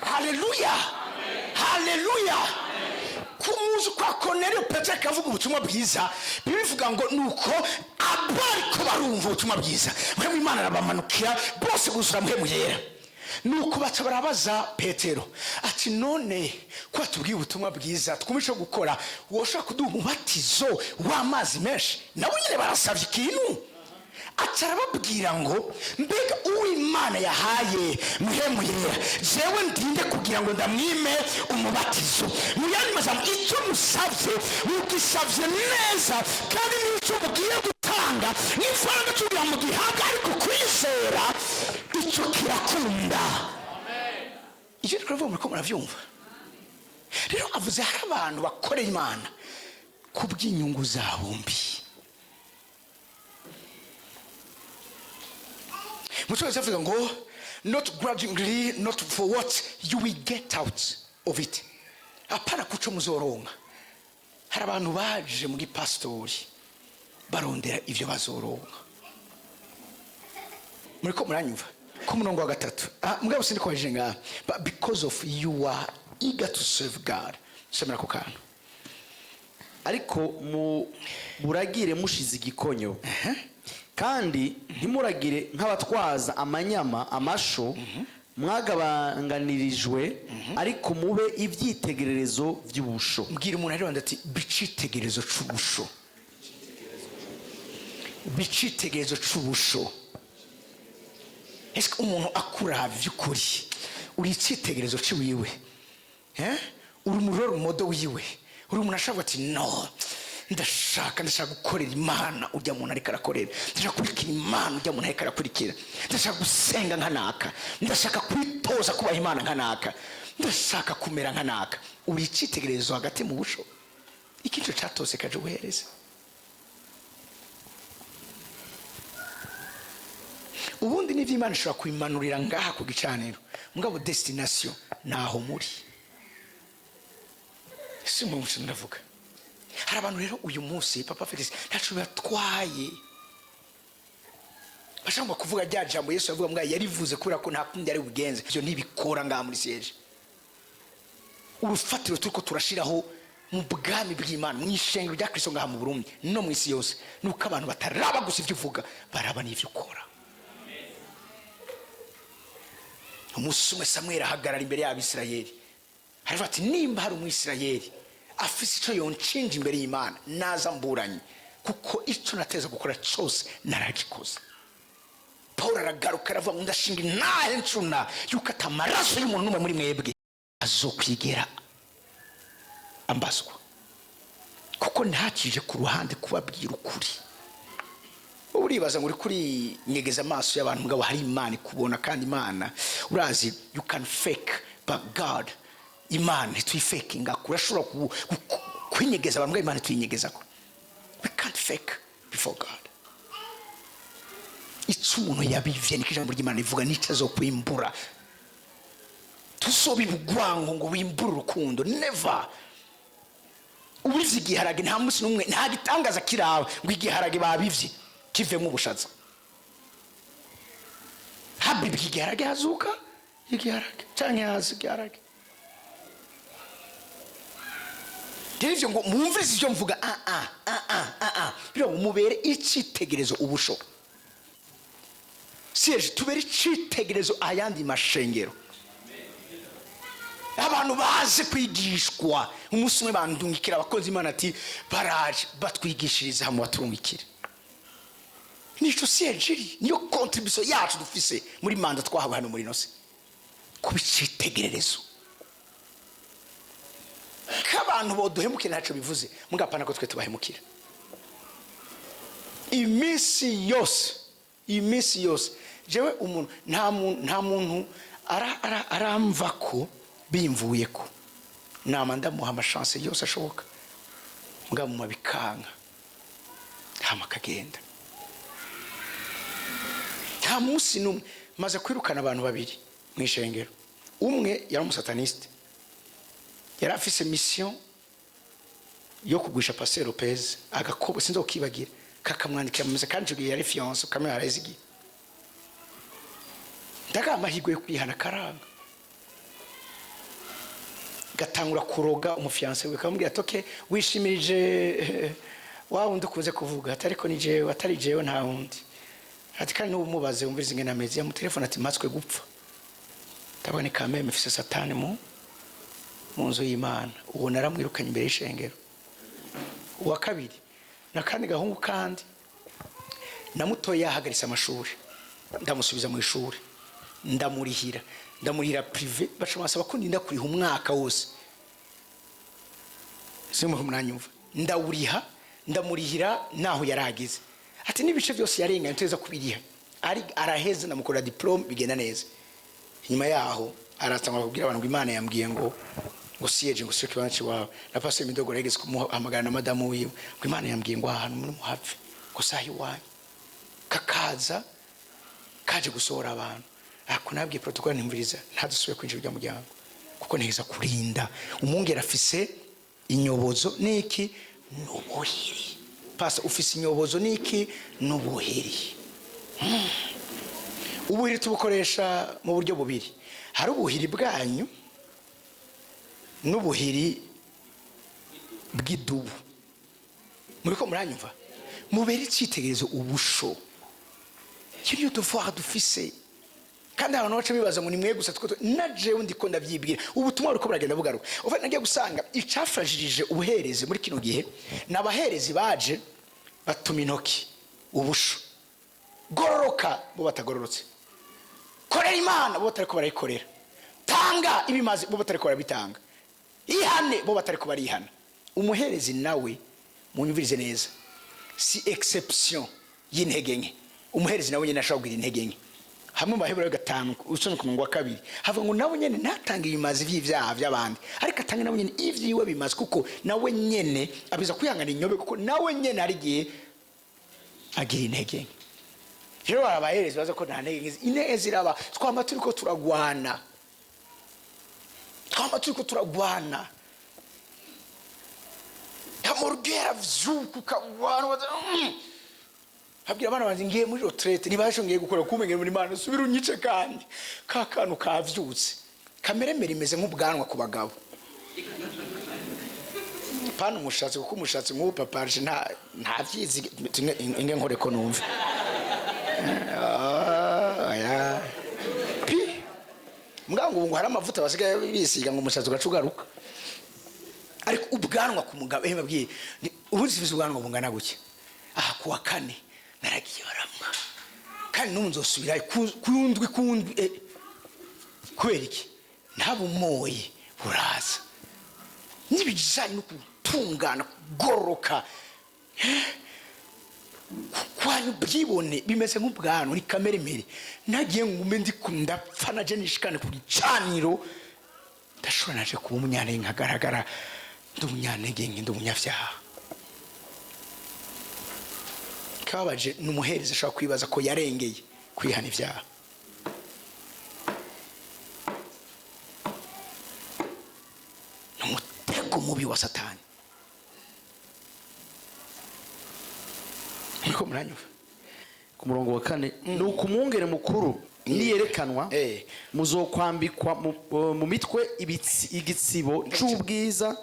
Haleluya, haleluya! Ku muzi kwa Korneliyo, Petero akavuga ubutumwa bwiza, bibivuga ngo nuko abariko barumva ubutumwa bwiza, Mpwemu Imana arabamanukira, bose buzura Mpwemu Yera. Nuko baca barabaza Petero ati: "None ko watubwiye ubutumwa bwiza, twumva ico gukora, woshobora kuduha umubatizo w'amazi menshi?" Nabo nyine barasabye ikintu. Aca arababwira ngo: "Mbega uw'Imana yahaye Mpwemu Yera, jewe ndinde kugira ngo ndamwime umubatizo?" Mu yandi majambo, icyo musabye mugisabye neza, kandi n'icyo mugiye gutanga n'ifaranga kugira ngo mugihabwe, ariko kwizera icyo kirakunda. Icyo turavuga muri ko murabyumva. Rero avuze hari abantu bakorera Imana ku bw'inyungu zabo mbi. Mu cyongereza avuga ngo "not grudgingly, not for what you will get out of it", apana kuco muzoronka. Hari abantu baje muri pasitori barondera ibyo bazoronka. Muri ko muranyumva ku murongo wa gatatu? Mugabo sindi kubajije ngaha, but because of you are eager to serve God. Somera ku kantu. Ariko mu buragire mushize igikonyo, kandi ntimuragire nk'abatwaza amanyama amasho mwagabanganirijwe, ariko mube ibyitegererezo by'ubusho. Mbwira umuntu ari ati: "Bicitegererezo c'ubusho, bicitegererezo c'ubusho." Ese umuntu akuraba by'ukuri uri icyitegererezo ciwiwe? Eh? Uri umu role model wiwe? Uri umuntu ashobora ati: "No, ndashaka gukorera Imana ujya muntu ariko arakorera, ndashaka gukurikira Imana ujya muntu ariko arakurikira, ndashaka gusenga nka naka, ndashaka kwitoza kubaha Imana nka naka, ndashaka kumera nka naka." Uri icyitegererezo hagati mu busho. Ikintu cyatose kaje ubuhereza. Ubundi n'ibyo Imana ishobora kubimanurira ngaha ku gicaniro, mugabo destination naho muri si mu muco. Ndavuga hari abantu rero uyu munsi, Papa Felix, ntaco bibatwaye, bashobora kuvuga rya jambo Yesu yavuga mbwa yarivuze kubera ko nta kundi yari bugenze. Ibyo ntibikora ngaha muri siège. Urufatiro turiko turashiraho Mu bwami bw'Imana, mu ishengero rya Kristo ngaha mu Burundi no mu isi yose, nuko abantu bataraba gusa ibyo uvuga, baraba n'ibyo ukora. Umunsi umwe Samweli ahagarara imbere y'Abisirayeli, aravuga ati: "Nimba hari Umwisirayeli afise icyo yonshinja imbere y'Imana, naza mburanye, kuko icyo nateza gukora cyose naragikoze." Paul aragaruka aravuga ngo: "Ndashinga intahe ncuna yuko atamaraso y'umuntu n'umwe muri mwebwe azokwigera ambazwa, kuko ntakije ku ruhande kubabwira ukuri." Wowe uribaza ngo uri kuri nyegeza amaso y'abantu, mugabo hari Imana ikubona. Kandi Imana, urazi, you can fake, but God, Imana ntituyifakinga. Urashobora kwinyegeza abantu, mugabo Imana ntituyinyegezako. We can't fake before God. Icyo umuntu yabivye, niko ijambo ry'Imana rivuga, nicyo azokwimbura. Tusoba ibugwango ngo wimbure urukundo, never. Ubivye igiharage, nta munsi n'umwe, nta gitangaza kiraba ngo igiharage babivye kivemo ubushaza. Habibwa igiharage, hazuka igiharage canke haza igiharage. Rero ivyo ngo mwumvirize ivyo mvuga, ah ah ah ah ah ah, biro ngo mubere icitegererezo ubusho siyeje, tubere icitegererezo ayandi mashengero, abantu baze kwigishwa. Umunsi umwe bandungikira abakozi Imana, ati: "Baraje batwigishiriza hamwe, baturungikire." Nico siyeje iri, niyo contribution yacu dufise muri manda twahawe hano muri nose, kuba icitegererezo k'abantu boduhemukira. Ntacyo bivuze, mugapana ko twe tubahemukira iminsi yose, iminsi yose. Jewe umuntu, nta muntu aramva ko bimvuye ko nama ndamuha amashanse yose ashoboka, mugabo bikanka, hama akagenda. Nta munsi n'umwe. Maze kwirukana abantu babiri mu ishengero. Umwe yari umusataniste, yari afise mission yo kugurisha Pasteur Lopez. Agakobwa sinzokibagira kakamwandikira mu kandi icyo gihe yari fiancé, kamwe hareze igihe. Ndagaha amahirwe yo kwihana, karanga, gatangura kuroga umufiancé we, kamubwira ati: "Okay, wishimirije wa wundi ukunze kuvuga?" Ati: "Ariko ni jewe, atari jewe nta wundi." Ati: "Kandi n'ubumubaze wumvirize ingene ameze." Yamutelefone ati: "Matswe gupfa." Ndabona kameme mfise Satani mu nzu y'Imana. Uwo naramwirukanye imbere y'ishengero. Uwa kabiri nakandi gahungu kandi namutoye yahagaritse amashuri, ndamusubiza mu ishuri, ndamurihira, ndamurihira privé. Baca basaba ko ndinda kuriha umwaka wose. Simwe muranyumva? Ndawuriha, ndamurihira naho yarageze. Ati n'ibice byose yarenganye tuza kubiriha. Ari araheze, ndamukorera diplôme, bigenda neza. Inyuma yaho aratangura kubwira abantu ngo Imana yambwiye ngo siyeje, ngo siyo kibanza ciwawe. Na pastor Midogo yageze kumuhamagara na madamu wiwe, ngo Imana yambwiye ngo ahantu muri muhave, ngo saha iwanyu. Kakaza kaje gusohora abantu. Ako nabwiye protocole: "Ntimviriza, ntadusubire kwinjira urya muryango, kuko ntegeza kurinda umwungere afise inyobozo niki n'ubuhiri." Pastor, ufise inyobozo niki n'ubuhiri. Ubuhiri tubukoresha mu buryo bubiri: hari ubuhiri bwanyu n'ubuhiri bw'idubu. Muriko muranyumva? Mubere icyitegererezo ubusho. Iyo niyo devoir dufise. Kandi abantu baca bibaza ngo ni mwe gusa, two na jewe ndiko ndabyibwira. Ubutumwa buriko buragenda bugaruka. Uva nagiye gusanga icafashirije ubuherezi muri kino gihe ni abaherezi baje batuma intoki ubusho: gororoka, bo batagororotse; korera Imana, bo batariko barayikorera; tanga ibimaze, bo batariko barabitanga; ihane, bo batariko barihana. Umuherezi nawe, munyumvirize neza, si exception y'intege nke. Umuherezi nawe nyine ashobora kugira intege nke. Hamwe mu Baheburayo 5, usomye ku murongo wa 2, havuga ngo nawe nyene ntatange ibimazi vy'ivyaha vy'abandi, ariko atange nawe nyene ivyiwe bimaze, kuko nawe nyene abiza kwihangana inyobe, kuko nawe nyene hari igihe agira intege nke. Rero abaherezi baza ko nta ntege nke, intege ziraba. Twama turiko turagwana, twama turiko turagwana. Amorugera vyuka ukagwana. Abwira abana banje: "Ngiye muri retraite, ntibasho ngiye gukora kumengera muri Imana, subira unyice." Kandi ka kantu kavyutse, kameremere imeze nk'ubwanwa ku bagabo. Apana umushatsi, kuko umushatsi nk'ubu papaje nta vyizi inge nkore ko numva. Ah, oya. Pi mbwa ngo ubu ngo hari amavuta basigaye bisiga ngo umushatsi ugaca ugaruka. Ariko ubwanwa ku mugabo, babwiye ubu zifise ubwanwa bungana gutya. Aha kuwa kane naragiye baramwa, kandi n'ubu nzosubirayo kundwi kundwi. Kubera iki? Ntabumoye buraza n'ibijanye no gutungana, kugororoka, kwanyu ubwibone bimeze nk'ubwanwa, ni kamere mere. Nagiye ngume ndi ndapfa naje nishikane ku gicaniro, ndashobora naje kuba umunyantege, nkagaragara ndi umunyantege nke, ndi umunyabyaha. Kababaje ni umuhereza ashobora kwibaza ko yarengeye kwihana ibyaha. Ni umutego mubi wa Satani. Niko muranyumva? Ku murongo wa kane: ni ukumwungere mukuru niyerekanwa, muzokwambikwa mu mitwe igitsibo c'ubwiza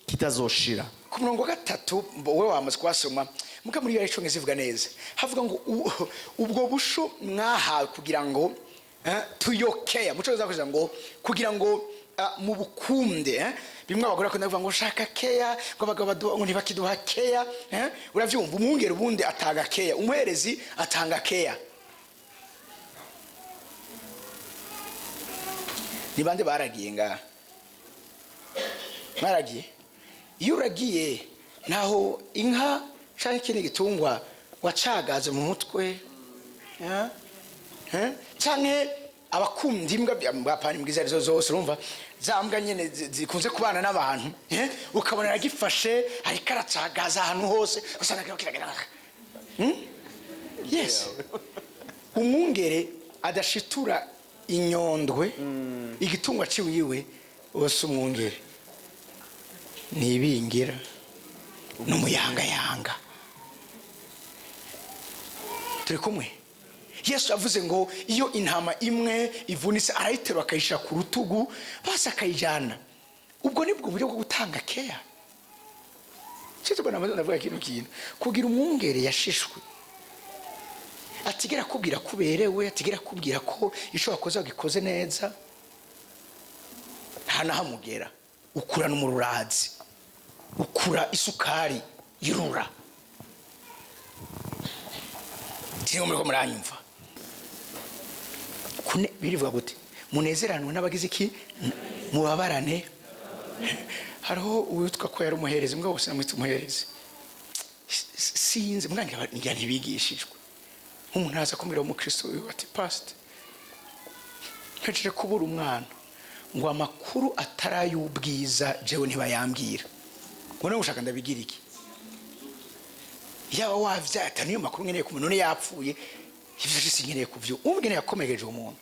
kitazoshira. Ku murongo wa gatatu, wowe wamaze kuhasoma, muga muri iyo icongereza ivuga neza, havuga ngo ubwo busho mwahawe kugira ngo tuyokeya mu Congereza bakoresha ngo kugira ngo mubukunde. Bimwe abagore bakunda kuvuga ngo shaka keya, ngo abagabo ngo ntibakiduha keya. Uravyumva, umwungere ubundi atanga keya, umuherezi atanga keya. Ni bande baragiye ngaha? Mwaragiye? Iyo uragiye, ntaho inka cyangwa ikindi gitungwa wacagaze mu mutwe, ya? Eh? Canke abakunda imbwa, bwapana imbwa izo arizo zose, urumva za mbwa nyene zikunze kubana n'abantu, eh? Ukabona aragifashe, ariko aracagaza ahantu hose, usanga kiriko kiragenda. Yes, umwungere adashitura inyondwe igitungwa ciwiwe wose, umwungere nibingira n'umuyangayanga. Turi kumwe? Yesu yavuze ngo iyo intama imwe ivunitse, arayiterura akayishyira ku rutugu, basi akayijyana. Ubwo ni bwo buryo bwo gutanga keya. Cyo tubona amaze ndavuga kino kintu kugira umwungere yashishwe atigera akubwira ko uberewe, atigera akubwira ko icyo wakoze wagikoze neza, nta nahamugera. Ukurana umururazi, ukura isukari irura. Singo muriko muranyumva? Kune birivuga gute? Munezeranwe n'abagize iki? Mubabarane. Hariho uwitwa ko yari umuherezi, mbwa bose namwita umuherezi, sinzi mbwa ngira ntibigishijwe. Nk'umuntu araza kumbwira, umukristo wiwe, ati: "Pastor, mpejeje kubura umwana." Ngo amakuru atari ay'ubwiza jewe ntibayambwira. Ngo nawe ushaka ndabigira iki? Yaba wavyaye, ata niyo makuru nkeneye kumenya. None yapfuye, ivyo vyose sinkeneye kuvyo. Umugene yakomereje umuntu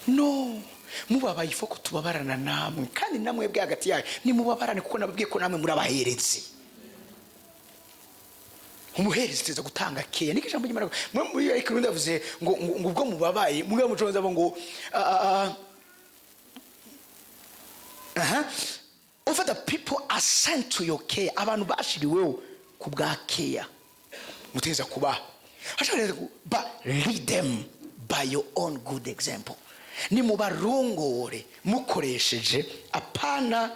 no mubabaye, ifoko tubabarana namwe, kandi namwe bwe hagati yayo nimubabarane, kuko nababwiye ko namwe murabaherezi. Umuherezi teza gutanga keya, niko ijambo ry'Imana mwe muri ariko urundi yavuze ngo ubwo mubabaye mwe mu Congereza ngo aha over the people are sent to your care, abantu bashiriweho ku bwa care muteza kubaha. Hashobora ba lead them by your own good example, ni mubarongore mukoresheje apana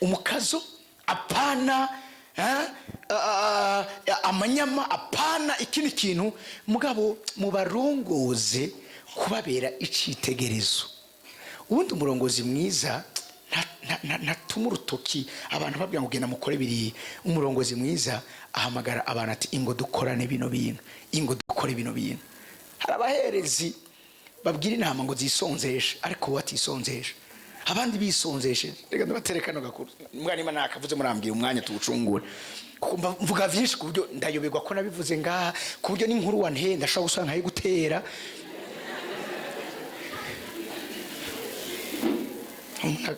umukazo, apana amanyama, apana ikindi kintu, mugabo mubarongoze kubabera icitegerezo. Ubundi umurongozi mwiza ntatuma urutoki abantu babwira ngo genda mukore biriya. Umurongozi mwiza ahamagara abantu ati: "Ingo dukorane bino bintu, ingo dukore bino bintu." Hari abaherezi babwira inama ngo zisonzeshe, ariko bo batisonzeshe, abandi bisonzesheje. Reka ndabatere kano gakuru mbwa, niba nakavuze murambwira umwanya tuwucungure, kuko mvuga vyinshi ku buryo ndayoberwa ko nabivuze ngaha, ku buryo n'inkuru wanteye ndashobora gusanga nkayigutera.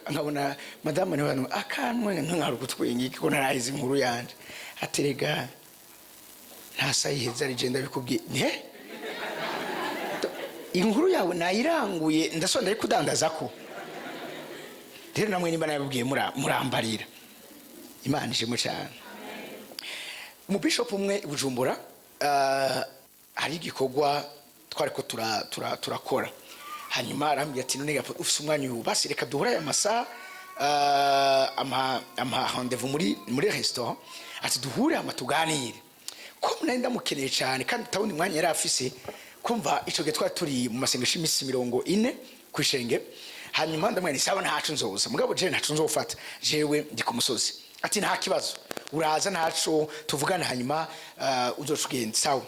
Nkabona madamu niwe akanwe nkari gutwenga ko narahize inkuru yanje, aterega nta sayiheza ari je ndabikubwiye nte inkuru yawe nayiranguye, ndasonda ndari kudandaza ko rero namwe nimba nabibwiye murambarira. Imana ishimwe cyane. Umubishopu umwe i Bujumbura, hari igikorwa twari ko turakora, hanyuma arambwira ati: "None ufise umwanya uyu? Basi reka duhure aya masaha." Ampa rendez-vous muri restaurant, ati: "Duhure hama tuganire." Ko nari ndamukeneye cyane kandi utabona umwanya yari afise, kumva ico gihe twari turi mu masengesho y'iminsi 40 kw'ishenge. Hanyuma ndamubwira nti: "Sawa, ntaco nzoza, mugabo jewe ntaco nzofata, jewe ndi ku musozi." Ati: "Nta kibazo, uraza ntaco tuvugana, hanyuma uzoca ugenda." Sawa.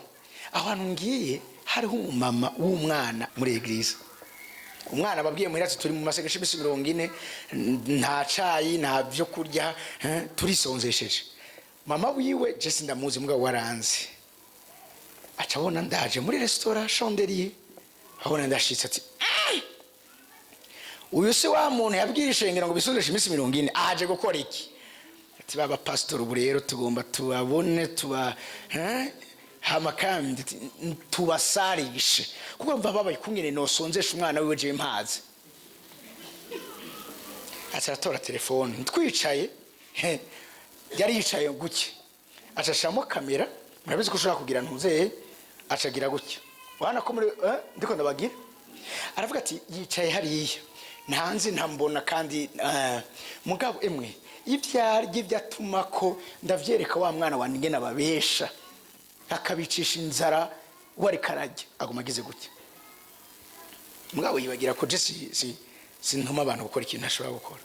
Aho hantu ngiye hariho umumama w'umwana muri église. Umwana babwiye muhira ati: "Turi mu masengesho y'iminsi 40, nta cayi, nta vyo kurya, turisonzesheje." Mama wiwe je sindamuzi, mugabo waranze, aca abona ndaje muri restaurant Chandelier, abona ndashitse, ati: "Uyu si wa muntu yabwiye ishengero ngo bisonzeshe iminsi 40, aje gukora iki?" Ati: "Baba pastor, ubu rero tugomba tubabone, tuba hama kandi ati, tubasarishe, kuko mva babaye kungene nosonzesha umwana wiwe jewe mpazi." Aca aratora telefone, twicaye, yari yicaye gutya, aca ashiramo kamera. Murabizi ko ushobora kugira ntuzeye, acagira gutya, urabona ko muri ndiko ndabagira. Aravuga ati: "Yicaye hariya, ntanzi, ntambona kandi, mugabo emwe ivyarya ibyo atuma ko ndavyereka wa mwana wanjye ingene ababesha akabicisha inzara, we ariko ararya." Aguma agize gutya, mugabo yibagira ko je sintuma abantu gukora ikintu ntashobora gukora.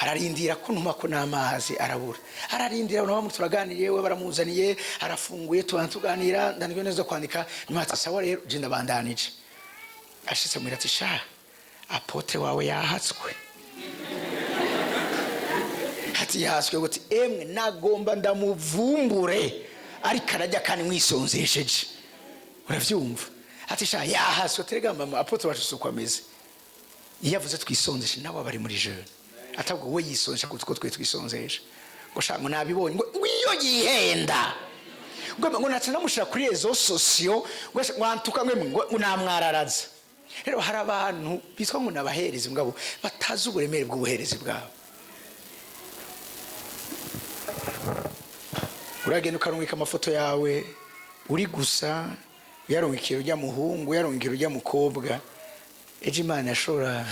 Ararindira ko ntuma ko n'amazi arabura, ararindira, urabona turaganiriye, we baramuzaniye, arafunguye, tubana tuganira, ndaniwe neza kwandika. Nyuma ati: "Sawa rero, je ndabandanije." Ashitse muhira ati: "Sha, apôtre wawe yahatswe." Ati: "Yahatswe gute?" "Emwe, nagomba ndamuvumbure ariko arajya kandi mwisonzesheje, uravyumva?" Ati: "Sha, yahatswe." Terega mama, apôtre wacu si uko ameze. Iyo avuze twisonzeshe, nabo bari muri jeûne, atabwo we yisonzesha kuko twe twisonzesha. Ngo: "Sha," ngo, "nabibonye." Ngo iyo yihenda, ngo naca namushira kuri réseaux sociaux, ngo antuka, ngo namwararaza. Rero hari abantu bitwa ngo nabaherezi, mugabo batazi uburemere bw'ubuherezi bwabo. Uragenda ukarungika amafoto yawe uri gusa, uyarungikira ujya muhungu, uyarungikira ujya mukobwa. Ejo Imana yashobora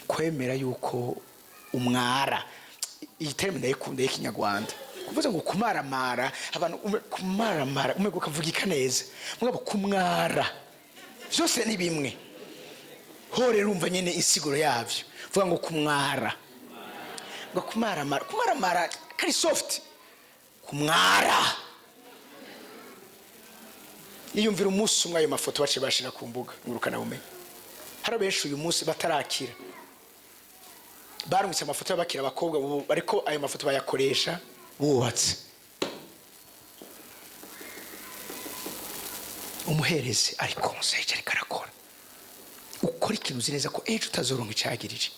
kwemera yuko umwara. Iyi terme ndayikunda y'ikinyarwanda, kuvuze ngo kumaramara abantu, kumaramara umwe ukavugika neza, mugabo kumwara byose ni bimwe. Ho rero urumva nyene insiguro yavyo, vuga ngo kumwara, ngo kumaramara. Kumaramara kari soft, kumwara. Iyumvira umunsi umwe ayo mafoto baciye bashira ku mbuga ngurukanabumenyi. Hari benshi uyu munsi batarakira, barungitse amafoto y'abakira abakobwa, ubu ariko ayo mafoto bayakoresha bubatse. Umuherezi ari conseil, ariko arakora, ukora ikintu uzi neza ko ejo utazoronka icagirije.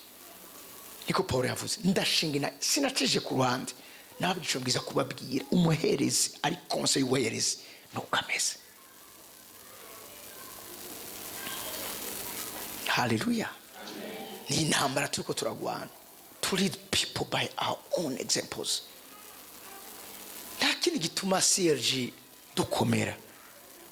Niko Paul yavuze: "Ndashinga ina sinacije ku ruhande, nababwiye bwiza kubabwira." Umuherezi ari conseil y'ubuherezi nuko ameze. Haleluya! Ni intambara turiko turagwana, to lead people by our own examples. Nta kindi gituma CRG dukomera,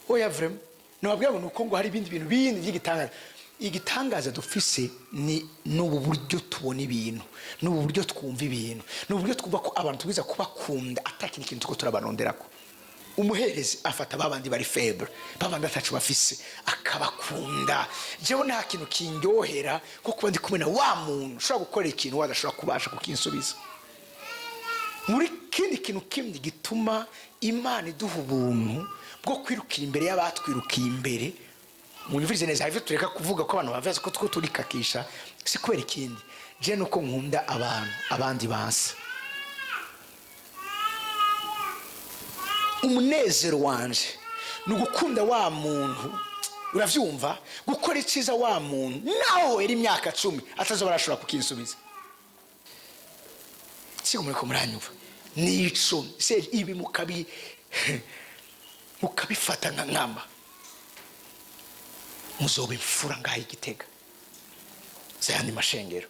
oya, vraiment nababwira ngo nuko ngo hari ibindi bintu bindi by'igitangaza. Igitangaza dufise ni n'ubu buryo tubona ibintu, n'ubu buryo twumva ibintu, n'ubu buryo twumva ko abantu tubwiza kubakunda, atakindi kintu tuko turabaronderako. Umuherezi afata babandi bari faible, babandi atacu bafise, akabakunda. Jewe nta kintu kindyohera nko kuba ndi kumwe na wa muntu ushobora gukora ikintu wadashobora kubasha kukinsubiza. Muri kindi kintu kindi gituma Imana iduha ubuntu bwo kwirukira imbere y'abatwirukiye imbere, munyumvirize neza, hari ibyo tureka kuvuga ko abantu bavuze ko two turikakisha, si kubera ikindi, je nuko nkunda abantu abandi bansa. Umunezero wanje ni ugukunda wa muntu, uravyumva, gukora iciza wa muntu naho wera imyaka 10 atazoba arashobora kukinsubiza. Siko muriko muranyumva? Nico se ibi mukabifata nka nkama, muzoba imfura ngaho igitega zayandi mashengero.